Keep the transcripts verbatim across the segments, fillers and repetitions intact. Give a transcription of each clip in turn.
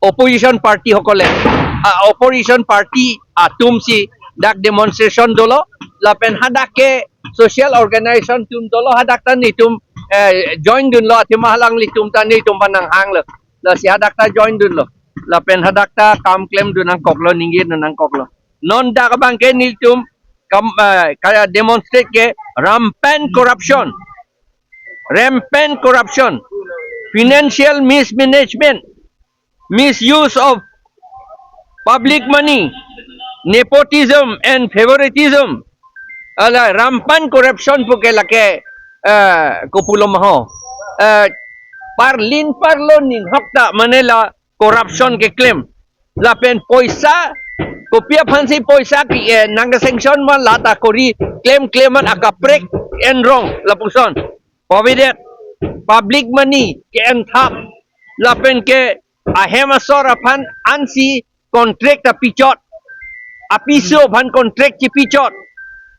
Opposition party hokole, ah, opposition party atum si dak demonstration dolo, lapen hadak ke social organization atum dolo, hadak ta netum, eh, join dunlo, athema alanglitum ta netum aphan nanghanglo. Lasi hadak ta join dunlo. Lapen hadak ta kam klemdun nangkoklo, ningjedun nangkoklo. Non dak abang ke netum kam, eh, ka demonstrate ke rampant corruption. Rampant corruption, financial mismanagement, misuse of public money, nepotism and favoritism. Ala rampant corruption puke lake, eh, kopulo ma ho. Eh, parlin parlo ninghok ta mane la corruption keklem. Lapen poisa, kopi aphansi poisa ke, eh, nang sanction ma la ta kori klem klem an akaprek enrong lapuson. Pavidet, public money ke-enthap. Lapen ke ahem asor aphan ansi contract ta pichot. Apiso aphan contract chipichot.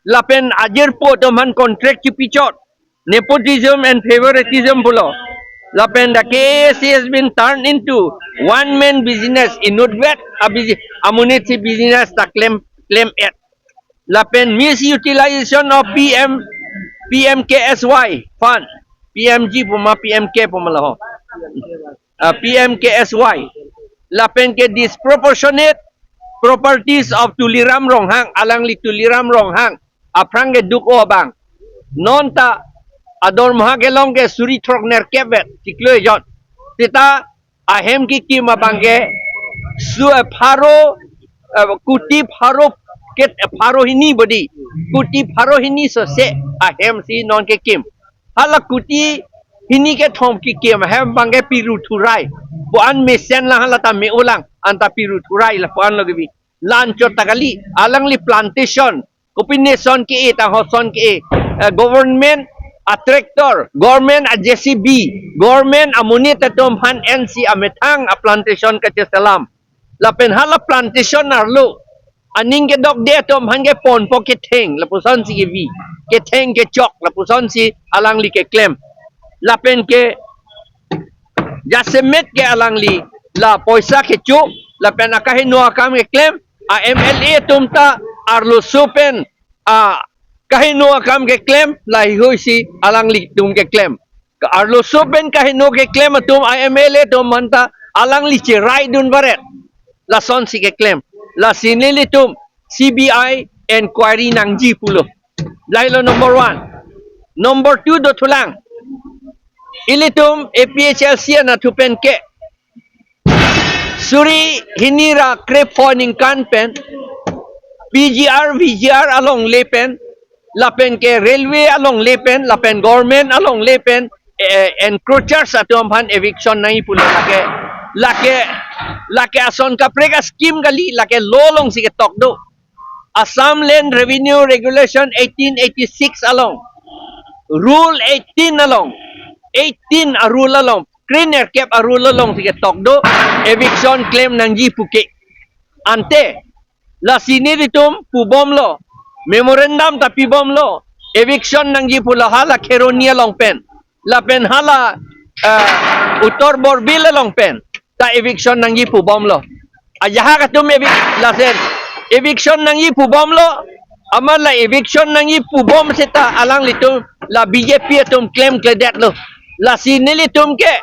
Lapen ajirpo atum aphan contract chipichot. Nepotism and favoritism pulo. Lapen the K A A C has been turned into one man business. Inutvet abiji-, amonit si business ta klem, klem-et. Lapen misutilization of P M, P M K S Y fund. P M G puma, P M K puma la ho. Ah, P M K S Y. Lapen ke disproportionate properties of Tuliram Ronghang, alangli Tuliram Ronghang aphrang keduk-o abang. Non ta adormaha kelong ke suri throk nerkep vet, chiklo ejon. Seta ahem kekim abang ke su, eh, pharo, eh, kuti pharo ke, eh, pharo hini bodi. Kuti pharo hini sose ahem si non kekim. Hala kuti hini kethom kekim ahem abang ke piru thurai. Pu-an mesen lang, hala ta me-o lang, anta piru thurai lapu-an lo kebi. La-anchot ta kali, alangli plantation, kopi ne son ke-e, ta ho son ke-e, eh, government a-tractor, government a-J C B, government amonit atum aphan ensi amethang a-plantation kacheselam. Lapen hala plantation arlo aning kedokde atum aphan keponpo ketheng, lapuson si kebi, ketheng kechok, lapuson si alangli keklem. Lapen ke jasemet ke alangli la poisa kecho, lapen akaheno akam keklem, a-M L A atum ta arloso pen akaheno akam keklem, laheihui si alanglitum keklem. Arloso pen kaheno keklem atum a-M L A atum aphan ta alangli cherai dun baret. Lason si keklem. Lasi nelitum C B I inquiry nangji pulo. Lahelo number one. Number two dothulang. Ilitum A P H L C anatthu pen ke suri hini ra krepho aningkan pen P G R, V G R alongle pen, lapen ke railway alongle pen, lapen government alongle pen, eh, encroachers atum aphan eviction nangji pulo lake, lake, lake ason kaprek a-scheme kali, lake law along si ketok do. Assam Land Revenue Regulation eighteen eighty-six along, Rule eighteen along, eighteen a-rule along, kre nerkep a-rule along si ketok do, eviction klem nangji puke. Ante, lasi nelitum pubomlo, memorandum ta pibomlo, eviction nangji pulo hala Kheroni along pen, lapen hala, eh, Uttar Borbil along pen ta eviction nangji pubomlo. Ajahak atum evic-, lasen eviction nangji pubomlo. Amat la eviction nangji pubom seta alanglitum la B J P atum klemkledetlo. Lasi nelitum ke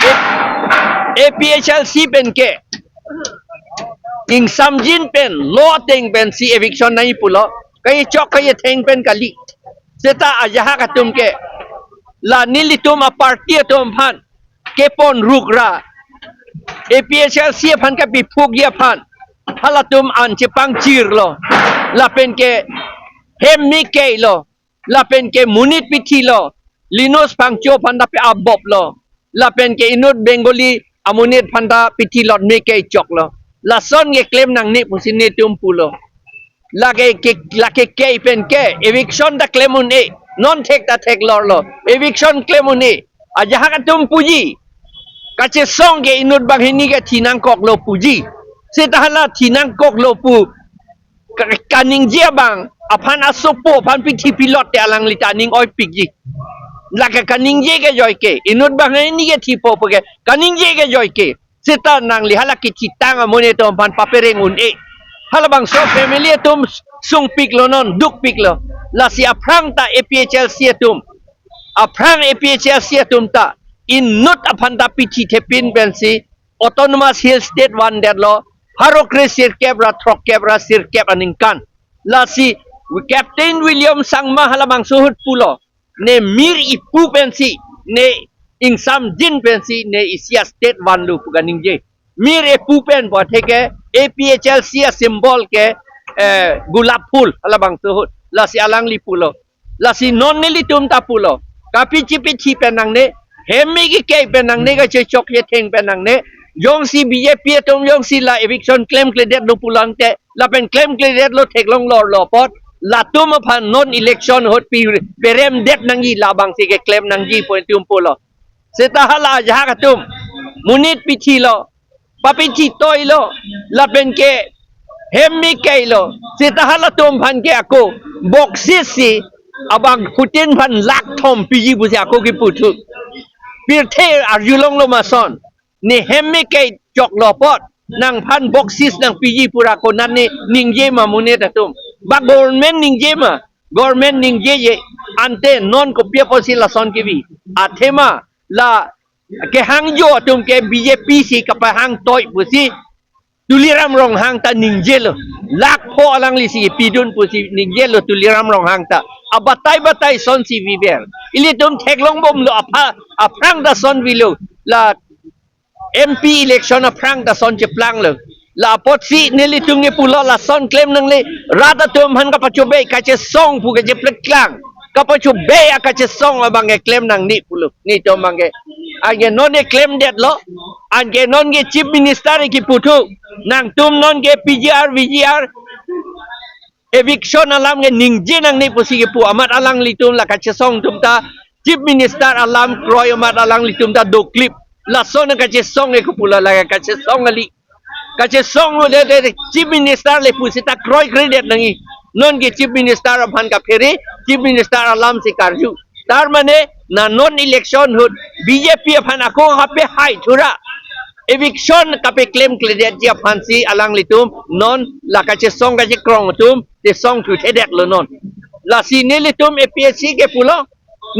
A P H L C pen ke ingsamjin pen, law ateng pensi eviction nangji pulo. Kachechok kachetheng pen kali. Seta ajahak atum ke la nelitum a-party atum aphan kepon ruk ra A P H L C aphan kapiphukji aphan halatum an chepangchirlo. Lapen ke hem me keilo. Lapen ke monit pithilo. Linus Phangcho aphan ta pe-aboplo. Lapen ke inut Bengali amonit aphan ta pithilot me kechoklo. Lason keklem nangne pusi netum pulo. Lake ke, lake ke pen ke eviction ta klem un-e. Non thek ta theklorlo. Eviction klem un-e. Ajahak atum puji. Kachesong ke inut banghini ke thi nangkoklo puji. Seta hala thi nangkoklo pu ka-, kaningje abang aphan asopo aphan pithi pilot te alangli ta aning oipikji. Lake kaningje ke joike, inut banghini ke thipo puke kaningje ke joike. Seta nangli hala kethitang amonit atum aphan papereng un-e. Halabangso family atum sungpiklo non, dukpiklo. Lasi aphrang ta A P H L C atum, aphrang A P H L C atum ta inut aphan ta pithi thepin pensi Autonomous Hill State vandetlo, pharo kre sirkep ra throkkep ra sirkep aningkan. Lasi Captain William Sangma halabangso ahut pulo, ne mir ipu pensi, ne ingsamjin pensi, ne isi a-state vanlo pu kaningje. Mir ipu pen pu atheke A P H L C a-symbol ke, eh, gulap phul halabangso ahut. Lasi alangli pulo. Lasi non nelitum ta pulo, kapichi pithi pen nangne, hem me kekei pen nangne, kachechok chetheng pen nangne, jongsi B J P atum jongsi la eviction klemkledetlo pulang te, lapen klemkledetlo theklong lorlo apot, latum aphan non election ahut pi-, peremdet nangji, labangsi keklem nangji pu nelitum pulo. Seta hala ajahak atum monit pithilo, papithi toilo, lapen ke hem me keilo. Seta halatum aphan ke ako boksis si abangphutin aphan lakh thom piji pusi ako kiputhu. Pirthe arjulonglo ma ason, ne hem me kei choklo apot nangphan boksis nangpiji pu ra konat ne ningje ma monit atum? Ba government ningje ma? Government ningjeje. Ante non kopi apotsi lason kebi? Athema la kehangjo atum ke B J P si kapahang toi pusi Tuliram Ronghang ta ningjelo. Lakh pho alangli si pidun pusi ningjelo Tuliram Ronghang ta. Abatai batai asonsi biber. Ilitum theklongbomlo, apha, aphrang ta ason bilo. La M P election aphrang ta ason cheplanglo. La apotsi nelitum ke pulo lason klem nangne, rat atum aphan kapachobei, kachesong pu kachepleklang. Kapachobei akachesong abang ke klem nangne pulo. Nelitum abang ke. Anke non ke klemdetlo. Anke non ke Chief Minister ke kiputhu. Nangtum non ke P G R, V G R, eviction alam ke ningje nangne pusi kipu amat alanglitum la kachesong atum ta Chief Minister alam kroi amat alanglitum ta doklip. Lason kachesong ke kipu la, la kachesong kali. Kachesong lo de, de, de, Chief Minister le pusita kroikredet nangji. Non ke Chief Minister aphan kaphere, Chief Minister alam si karju. Tar mane na non election ahut B J P aphan ako hape hai thura eviction kapeklemkledetji aphansi alanglitum non la kachesong kachekrong atum chesong thuthedetlo non. Lasi nelitum A P H C ke pulo,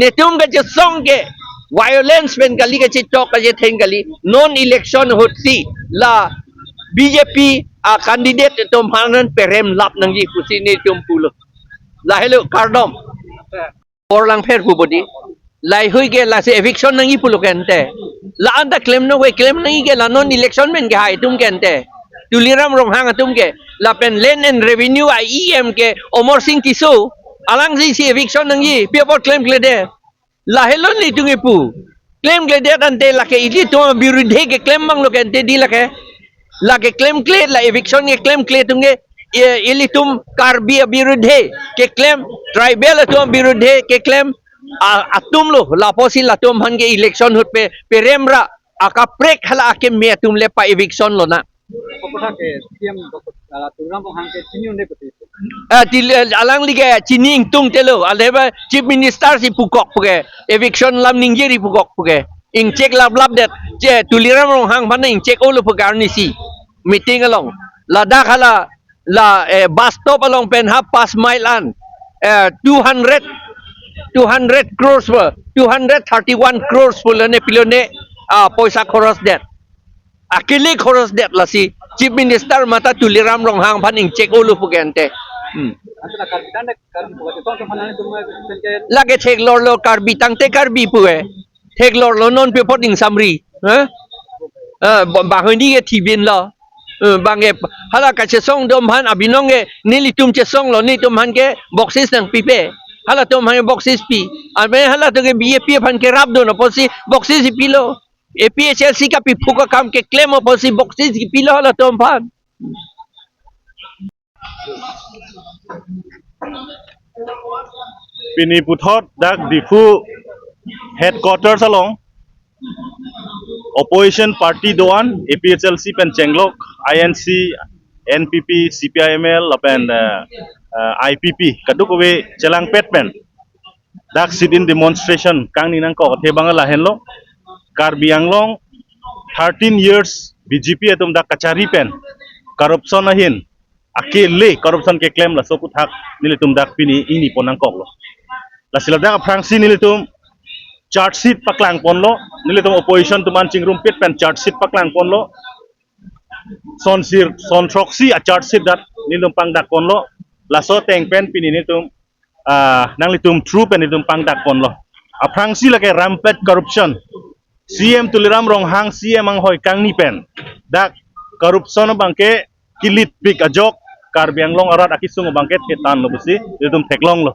netum kachesong ke violence pen kali, kachechok kachetheng kali, non election ahutsi la B J P a-candidate atum aphan perem lap nangji pusi netum pulo. Lahelo kardom. Porlang pher pu bodi. Lahei ke lasi eviction nangji pulo ke ante. La anta klem no ke klem nangji ke la non election pen ke hai atum ke ante. Tuliram Ronghang atum ke. Lapen Land and Revenue a-E M ke Amarsing Tisso. Alangsi si eviction nangji. Pi apot klemkledet? Lahelo nelitum kipu. Klemkledet ante lake ilitum abirudhe keklem abanglo ke ante di lake. Lake klemkle, la eviction keklemkle atum ke, e, ilitum Karbi abirudhe keklem, tribal atum abirudhe keklem, a, atumlo, lapusi latum aphan ke election ahut pe, perem ra, akaprek hala akeme atum le pa-eviction lonang. Apotha ke C M Doctor, ah, Tuliram Ronghang ke chini un-e pute. Ah, til-, eh, alangli ke chini ingtungtelo, aleba Chief Minister si pukok puke, eviction alam ningje ri pukok puke. Ingchek laplapdet, che Tuliram Ronghang aphan ingchek-olo puke arnisi. Meeting along. Ladak hala, la, eh, bus stop along pen half past mile an, eh, two hundred, two hundred crores pu, two hundred thirty-one crores pu lone pilone, ah, poisa khorosdet. Akele khorosdet lasi Chief Minister mate Tuliram Ronghang aphan ingchek-olo puke ante. Hmm. Ante la Karbi tang de Karbi buka tong tong mana tu ma pen ke. Lake theklorlo Karbi tangte Karbi pu-e. Theklorlo non pi apot ingsamri. Ha? Ah, ba-, banghini ke thibinlo. Eh, bang ke hala kachesong atum aphan abinong ke nelitum chesonglo, netum aphan ke boksis nangpipe. Halatum aphan ke boksis pi. Ame halatum ke B J P aphan kerapdun apotsi boksis pilo. A P H L C kapiphuk akam keklem apotsi boksis kipilo halatum aphan. Pini puthot dak Diphu headquarters along opposition party do-an, A P H L C pen chenglok I N C N P P, C P I M L lapen eh, eh, I P P kadokave chelangpet pen dak sit-in demonstration kangni nangkok athe abang lahenlo. Karbi Anglong thirteen years B J P atum dak kachari pen corruption ahin akele corruption keklem laso aputhak nelitum dak pini ingni pon nangkoklo. Lasi ladak aphrangsi nelitum charge sheet paklang ponlo, nelitum opposition atum an chingrumpit pen charge sheet paklang ponlo. Son sir, son throksi a charge sheet dak nelitum pangdak ponlo. Laso ateng pen pini nelitum ah, nanglitum through pen nelitum pangdak ponlo. Aphrangsi lake rampant corruption. C M Tuliram Ronghang C M anghoi kangni pen dak corruption abangke kilitpik ajok Karbi Anglong arat akesung abangke thetanlo pusi nelitum theklonglo.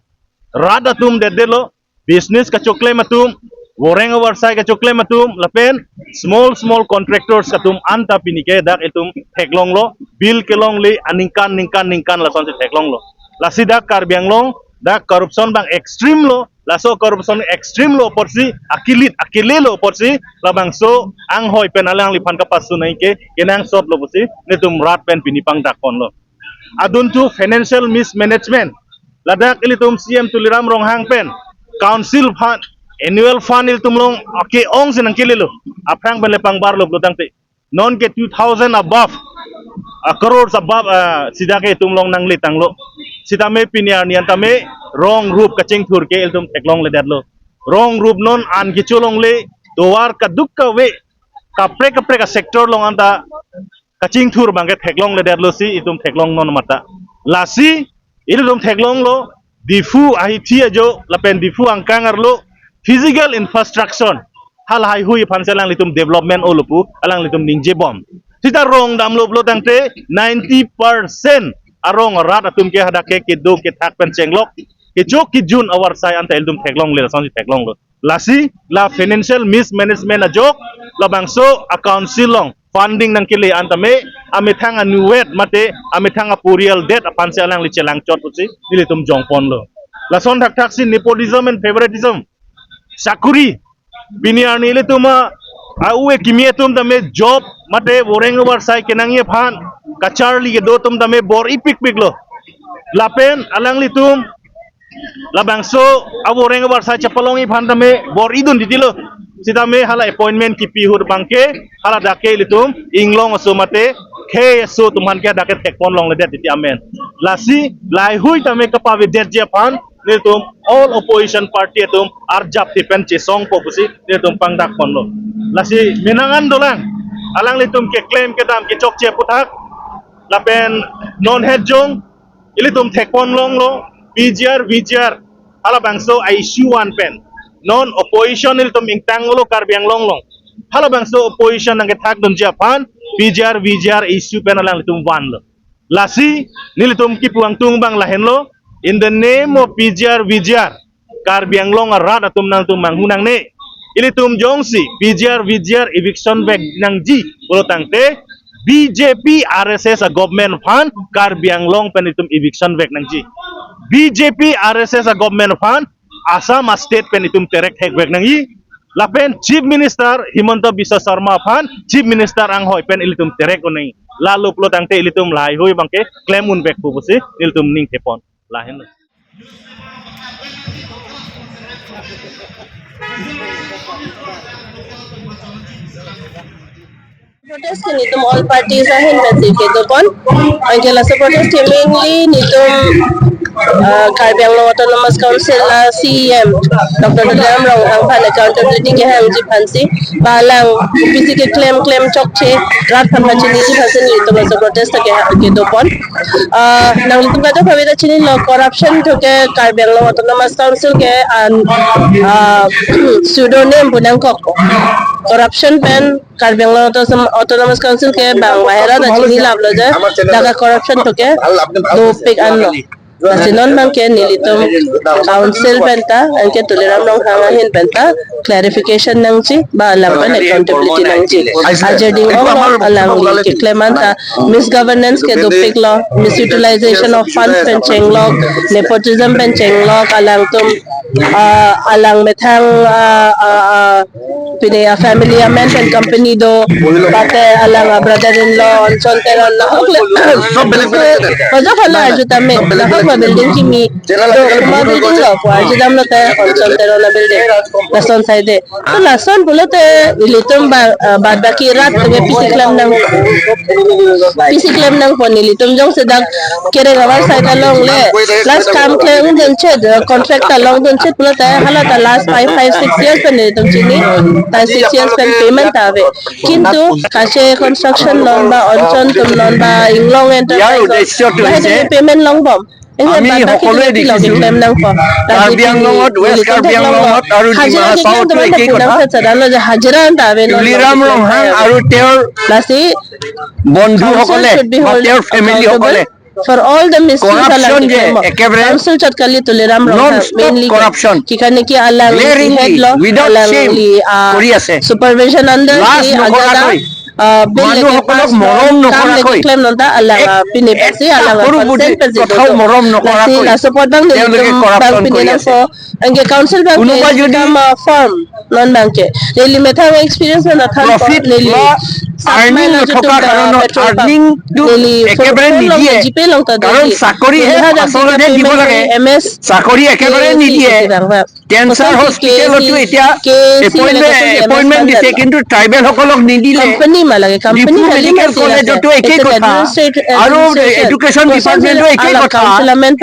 Rat atum detdetlo, business kachoklem atum, voreng avarsai kachoklem atum lapen small small contractors atum anta pini ke dak itum theklonglo, bill kelongle aningkan ningkan ningkan lasonsi theklonglo. Lasi dak Karbi Anglong dak corruption abang extreme lo, laso corruption extreme lo apotsi, akilit akele lo apotsi, labangso anghoi pen alangliphan kapasu nai ke kenangsotlo pusi nelitum rat pen pini pangdak ponlo. Adun tu financial mismanagement. Ladak ilitum C M Tuliram Ronghang pen council fund, annual fund ilitum along ake-ongsi nangkelelo. Aphrang pen le pangbarlo pulo tangte, non ke two thousand above, uh, crores above, uh, sida ke itum along nangle tanglo. Sitame pini arni an tame rong rup kachingthur ke ilitum theklongledetlo. Rong rup non an kecholongle, tovar kadokave kaprek kaprek a sector along anta kachingthur abangke theklongledetlo si itum theklong non mata. Lasi ilitum theklonglo, Diphu ahithi ajo lapen Diphu angkang arlo physical infrastructure halahai hui aphansi alanglitum development olo pu alanglitum ningjebom. Sita rong damlo pulo tangte ninety percent arong arat atum ke hadak ke kedo kethak pen chenglok, kechok kejun avarsai anta ilitum theklongle, lasonsi theklonglo. Lasi la financial mismanagement ajok, labangso a council along funding nangkele an tame amethang anuvet mate amethang aporial det aphansi alangli chelangchot pusi nelitum jongponlo. Lason thakthaksi nepotism and favoritism. Sakuri, pini arni ilitum a, a-u akimi atum tame job mate voreng avarsai kenangji aphan kacharli kedo atum tame bor-ipikpiklo. Lapen alanglitum labangso avoreng avarsai chepalongji aphan tame bor-idun titilo. Sitame hala appointment kipi ahut abangke hala dak ke ilitum Inglong aso mate khei aso atum aphan ke dak ke thekponlongledet titi amen. Lasi lahai hui tame kapavedetji aphan nelitum all opposition party atum arjapsi pen chesongpo pusi nelitum pangdak ponlo. Lasi menang an dolang alanglitum keklem kedam kechokche aputhak lapen non het jong ilitum thekponlonglo P G R, V G R, halabangso a-issue an pen. Non opposition ilitum ingtanglo Karbi Anglong along. Halabangso opposition nangkethakdunji aphan P G R, V G R issue pen alanglitum vanlo. Lasi nelitum kipu angtung abang lahenlo, in the name of P G R, V G R, Karbi Anglong arat atum nangtum manghu nangne. Ilitum jongsi P G R, V G R eviction vek nangji pulo tangte B J P R S S a government aphan Karbi Anglong pen itum eviction vek nangji. B J P R S S a government aphan Assam a state pen itum terek thekvek nangji. Lapen Chief Minister Himanta Biswa Sarma aphan Chief Minister anghoi pen ilitum terek un nangji. Lalo pulo tangte ilitum lahai hui abangke klem unvekpo pusi ilitum ning thepon. Lahenlo. Protest ke nelitum all parties ahin pensi kedopon. Anke laso protest ke mainly nelitum, uh, Karbi Anglong Autonomous Council a C E M Doctor Tuliram Ronghang aphan accountability kehangji aphansi ba alang pisi keklem klem chokche rat aphan chiniji aphansi nelitum laso protest ke kedopon. Ah, nanglitum kado kavida chinilo, corruption toke Karbi Anglong Autonomous Council ke an, ah, pseudonym pu nangkok. Corruption pen Karbi Anglong Auto-, Autonomous Council ke bang bahera ta chinilaplo je, dak a corruption toke dopik anlo. Lasi non abangke nelitum council penta, anke Tuliram Ronghang ahin penta clarification nangji, ba alang pen accountability nangji. Ajir ding-onglo, alangli keklem anta misgovernance ke dopiklo, misutilization of funds pen chenglok, nepotism pen chenglok, alangtum, ah, alang methang, ah, ah, ah, pine a family a man pen company do, mate alang a brother in law, Anchon Teron, nahok le. Sob belek belek. Ojo khala arju tame, nahok ma building kimi do, kuma building lo pu arju damlote, Anchon Teron a building. Lason side. To lason pulote, ilitum ba, ah, bad baki rat tame pisi klem nang, pisi klem nangpo, nelitum jongsi dak Kereng avar side along le, last kam klem dun chet, contract ta long dun chet pulote, hala ta last five, five, six years pen nelitum chini, ta six years pen payment ta ave. Kintu, Kache Construction non ba, Anchon atum non ba, Inglong Enterprise, ইয়াৰ উদ্দেশ্যটো lahai হৈছে, payment longbom. Enke আমি bad baki সকলোৱে pilo দেখিছো, klem nangpo. Karbi আংলঙত, ৱেষ্ট কাৰ্বি আংলঙত আৰু ডিমা হাছাওতো একেই কথা। Hajira anta ave non, Tuliram Ronghang আৰু তেওঁৰ lasi বন্ধুসকলে council should be বা held তেওঁৰ ফেমিলিসকলে accountable for all the misuse corruption alang je klem. একেবাৰে council chot kali Tuliram Ronghang non-stop mainly corruption, kikarne ki alang glaringly, head lo, without shame, alangli, ah, কৰি আছে। Supervision under লাজ si, নকৰাকৈ, ajada, ah, bill leke মানুহসকলক pass মৰম non, kam leke নকৰাকৈ, klem non ta alang, এক, ah, pine এক pasi, alang, সৰু ah, বুদ্ধি consent pasi কথাও do. মৰম নকৰাকৈ lasi, la support bang তেওঁলোকে nelitum corruption bang pine কৰি আছে। Nangpo, anke council bang কোনোবা যদি come, ah, firm non bangke. Neli methang experience non athan profit neli ba earning nothoka karonot, petrol pump, earning টো neli একেবাৰে নিদিয়ে। G P long ta কাৰণ চাকৰিহে আচলতে দিব লাগে। M S চাকৰি একেবাৰে নিদিয়ে। Cancer hospital তো এতিয়া appointment, appointment দিছে, কিন্তু ট্ৰাইবেল সকলক নিদিলে। Company ma lage, company Dibru medical কলেজতো একেই কথা। আৰু এডুকেশ্যন ডিপাৰ্টমেণ্টো একেই কথা।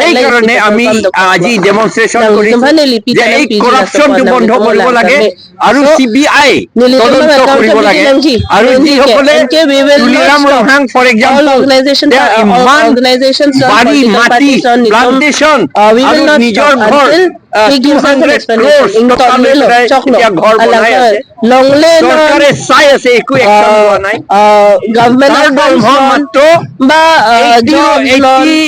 সেইকাৰণে আমি আজি ডেমনষ্ট্ৰেশ্যন কৰিছো যে এই কৰাপশ্যনটো বন্ধ কৰিব লাগে। আৰু চি বি আই তদন্ত কৰিব লাগে। আৰু যিসকলে তুলিৰাম ৰংহাং, for example, তেওঁ ইমান বাৰী মাটি, প্লাণ্টেশ্যন আৰু নিজৰ ঘৰ, আহ, two hundred crores টকা লৈ পেলাই এতিয়া ঘৰ বনাই আছে। চৰকাৰে চাই আছে, একো একশ্যন লোৱা নাই। Government তাৰ দৰমহা মাত্ৰ বা, আহ, eighty, eighty,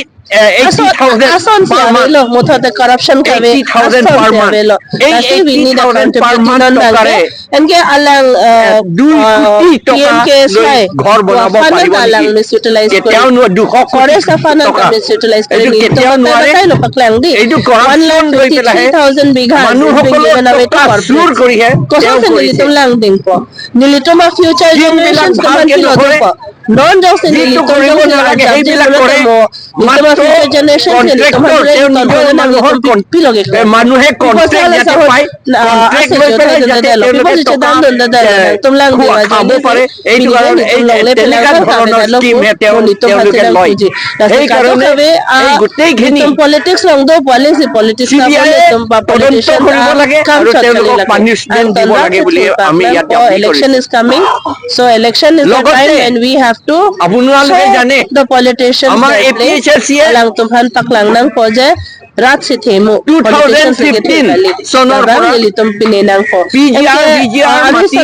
eh, eighty thousand per month. Ason si avelo, muthote corruption kave, eighty thousand per month. Ason si avelo. এই lasi we need accountability non bangke. Enke alang, eh, দুই কোটি টকা লৈ ঘৰ বনাব পাৰিব নেকি? Alang misutilize কেতিয়াও নোৱাৰে। দুশ কোটি টকা, এইটো কেতিয়াও নোৱাৰে। Forest fund misutilize কৰি, এইটো কেতিয়াও নোৱাৰে। Tatai lo paklang di. এইটো কৰাপশ্যন লৈ পেলাইহে one lakh fifty-three thousand bigha has been given away to corporate. মানুহসকলৰ টকা চুৰ কৰিহে তেওঁ কৰিছে। Koson si nelitum lang dingpo? Nelitum a future generations যিবিলাক ভালকে নকৰে, যিটো কৰিব নালাগে, সেইবিলাক কৰে। মাত্ৰ কণ্ট্ৰেক্টৰ, তেওঁ নিজৰ মানুহৰ কন-, এ, মানুহে কণ্ট্ৰেক্ট যাতে পায়, কণ্ট্ৰেক্ট লৈ পেলাই যাতে তেওঁলোকে টকা, এ, খোৱা, খাব পাৰে, এইটো কাৰণে এই, এ, তেনেকুৱা ধৰণৰ স্কিমহে তেওঁ, তেওঁলোকে লয়। সেইকাৰণে এই গোটেইখিনি চি বি আইয়ে তদন্ত কৰিব লাগে আৰু তেওঁলোকক পানিচমেণ্ট দিব লাগে বুলি আমি ইয়াত দাবী কৰিছো। So election is the time when we have to show the politicians, লগতে আপোনালোকে জানে, আমাৰ এ পি এইচ এল চিয়ে alangtum aphan paklang nangpo je rat si themu, politicians si kethe kali. Two thousand fifteen চনৰ পৰা nelitum pine nangpo। P G R, V G R মাটি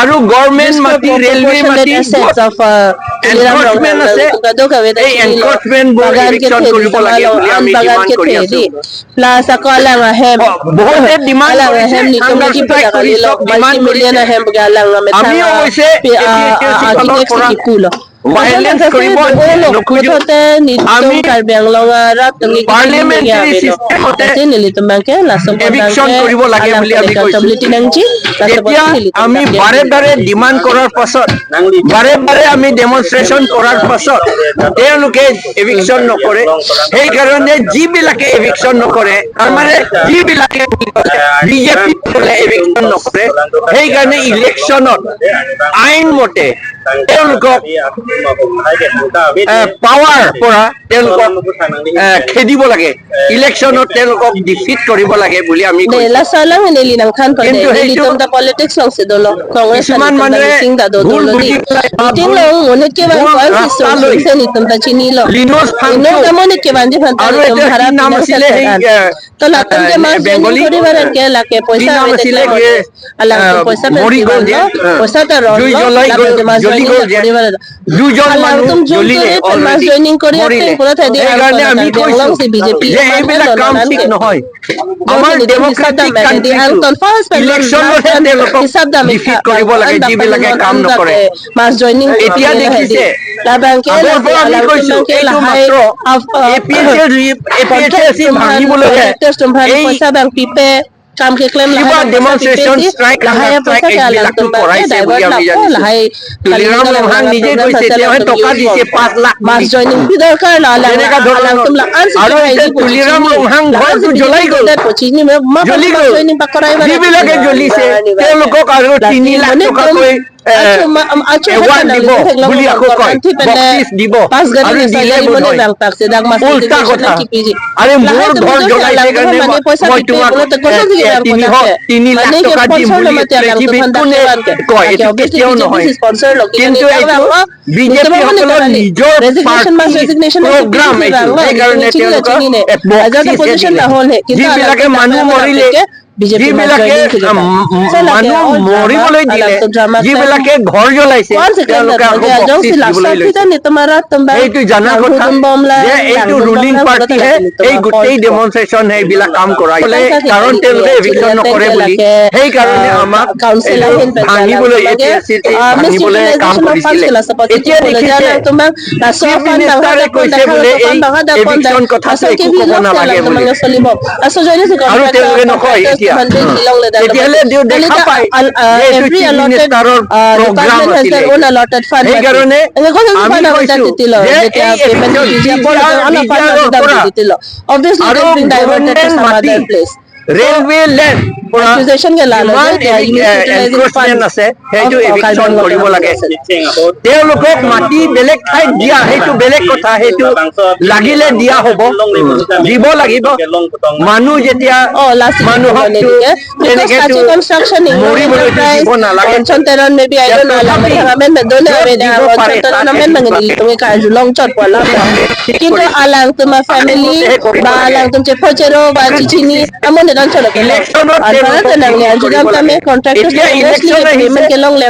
আৰু গভৰ্ণমেণ্ট মাটি, ৰেলৱে মাটি, assets of, uh, এনক্ৰচমেণ্ট আছে, এই এনক্ৰচমেণ্টবোৰ ইভিকশ্যন কৰিব লাগে বুলি আমি ডিমাণ্ড কৰি আছো। Plus ako alang ahem, বহুতে ডিমাণ্ড কৰিছে, Alang ahem nelitum lagi pada kali lo, multi million ahem bagi alang amethang, আমি অৱশ্যে এ পি এইচ এল চি ফালৰ পৰা ভাইলেন্স কৰিব নোখোজো। আমি পাৰ্লিয়ামেণ্টেৰী চিষ্টেমতে এভিকশ্যন কৰিব লাগে বুলি আমি কৈছো। যেতিয়া আমি বাৰে বাৰে ডিমাণ্ড কৰাৰ পাছত, বাৰে বাৰে আমি ডেমনষ্ট্ৰেশ্যন কৰাৰ পাছত তেওঁলোকে এভিকশ্যন নকৰে। সেইকাৰণে যিবিলাকে এভিকশ্যন নকৰে, তাৰমানে যিবিলাকে বিজেপি দলে এভিকশ্যন নকৰে, সেইকাৰণে ইলেকশ্যনত আইন মতে তেওঁলোকক, এ, পাৱাৰ পৰা তেওঁলোকক, এ, খেদিব লাগে। ইলেকশ্যনত তেওঁলোকক ডিফিট কৰিব লাগে বুলি আমি কৈছো। Laso alang neli nangthanpo, কিন্তু সেইটো nelitum ta politics alongsi dolo, Congress কিছুমান মানুহে ভুল বুজি পেলাই বা ভুল, ভুল ৰাস্তা লৈ লিনোজ ফাংচু আৰু এটা কি নাম আছিলে, সেই, এ, To latum ke mass joining koribar ke lake poisa ave, alangtum poisa pensi vanlo, poisa ta ronlo, lapen ke mass joining ta koribar. দুজন মানুহ জ্বলিলে, already মৰিলে। সেইকাৰণে আমি কৈছো যে এইবিলাক কাম ঠিক নহয়। আমাৰ ডেমক্ৰেটিক কাণ্ট্ৰিটো ইলেকশ্যনতহে তেওঁলোকক ডিফিট কৰিব লাগে, যিবিলাকে কাম নকৰে। এতিয়া দেখিছে, আগৰ পৰা আমি কৈছো, এইটো মাত্ৰ A P H L, A P H L C ভাঙিবলৈহে এই kam keklem lahai, কিবা ডেমনষ্ট্ৰেচন, ষ্ট্ৰাইক, হাংগাৰ ষ্ট্ৰাইক, এইবিলাকতো কৰাই আছে বুলি আমি জানিছো। তুলিৰাম ৰংহাং নিজে কৈছে, তেওঁ টকা দিছে পাঁচ লাখ মাছ জইনিং কি দৰকাৰ না, আলাং, যেনেকা ধৰণৰ। আলাংতুম লাং আন আৰু এতিয়া তুলিৰাম ৰংহাং ঘৰটো জ্বলাই গ'ল। পঁচিশ নি মে মা জ্বলি গ'ল। জইনিং পাকৰাই বাৰে যিবিলাকে জ্বলিছে, তেওঁলোকক আৰু তিনি লাখ টকাকৈ, এ, এৱাৰ্ড দিব বুলি আকৌ কয়, বকচিচ দিব। আৰু দিলে বোধহয় উল্টা কথা। আৰে, মোৰ ঘৰ জ্বলাইছে কাৰণে মই, মই তোমাক, এ, এ, তিনিশ, তিনি লাখ টকা দিম বুলি পৃথিৱীত কোনে কয়? এইটো কেতিয়াও নহয়। কিন্তু এইটো বিজেপিসকলৰ নিজৰ পাৰ্টি প্ৰগ্ৰাম এইটো। সেইকাৰণে তেওঁলোকে, এ, বকচিচ দিলে। যিবিলাকে মানুহ মৰিলে, যিবিলাকে, আম, মানুহ মৰিবলৈ দিলে, যিবিলাকে ঘৰ জ্বলাইছে, তেওঁলোকে আকৌ বকচিচ দিবলৈ লৈছে। সেইটো জানা কথা যে এইটো ৰুলিং পাৰ্টিহে এই গোটেই ডেমনষ্ট্ৰেচন, সেইবিলাক কাম কৰাই। কাৰণ তেওঁলোকে এভিকশ্যন নকৰে বুলি, সেইকাৰণে আমাক এইটো ভাঙিবলৈ, এ পি এছ চি ভাঙিবলৈ কাম কৰিছিলে। এতিয়া দেখিছে, চিফ মিনিষ্টাৰে কৈছে বোলে এই এভিকশ্যন কথাটো একো ক'ব নালাগে বুলি। আৰু তেওঁলোকে নকয় এতিয়া। তেতিয়াহ'লে তেওঁ দেখা পায় যে এইটো চিফ মিনিষ্টাৰৰ প্ৰগ্ৰাম আছিলে। সেইকাৰণে আমি কৈছো যে এই এভিকশ্যন, ডি জি আৰ, ডি জি আৰৰ পৰা আৰু গভৰ্ণমেণ্ট মাটি, ৰেলৱে লেণ্ড পৰা যিমান এভি-, এ, এনক্ৰচমেণ্ট আছে, সেইটো এভিকশ্যন কৰিব লাগে। তেওঁলোকক মাটি বেলেগ ঠাইত দিয়া, সেইটো বেলেগ কথা, সেইটো লাগিলে দিয়া হ'ব, দিব লাগিব। মানুহ যেতিয়া, মানুহকতো তেনেকেতো মৰিবলৈতো দিব নালাগে। য'ত দিব পাৰে তাত এৰি দিব লাগে। কিন্তু alangtum a family, ba alangtum chephojero, ba chichini, amon ne don cholo ke. Election-ot, anpara tenang le, ajudam tame contractors le, payment kelong le,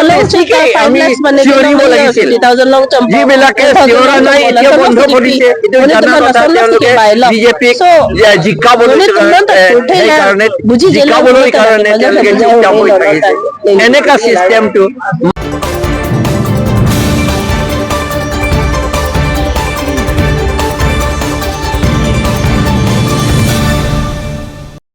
along chota five lakhs mane kelong le, fifty thousand long chom. যিবিলাকে চিঞৰা নাই, এতিয়া বন্ধ কৰিছে, এইটো জানা কথা, তেওঁলোকে বিজেপিক জিকাবলৈ, এ, সেইকাৰণে জিকাবলৈ কাৰণে তেওঁলোকে চুপচাপ হৈ থাকিছে। এনেকা চিষ্টেমটো।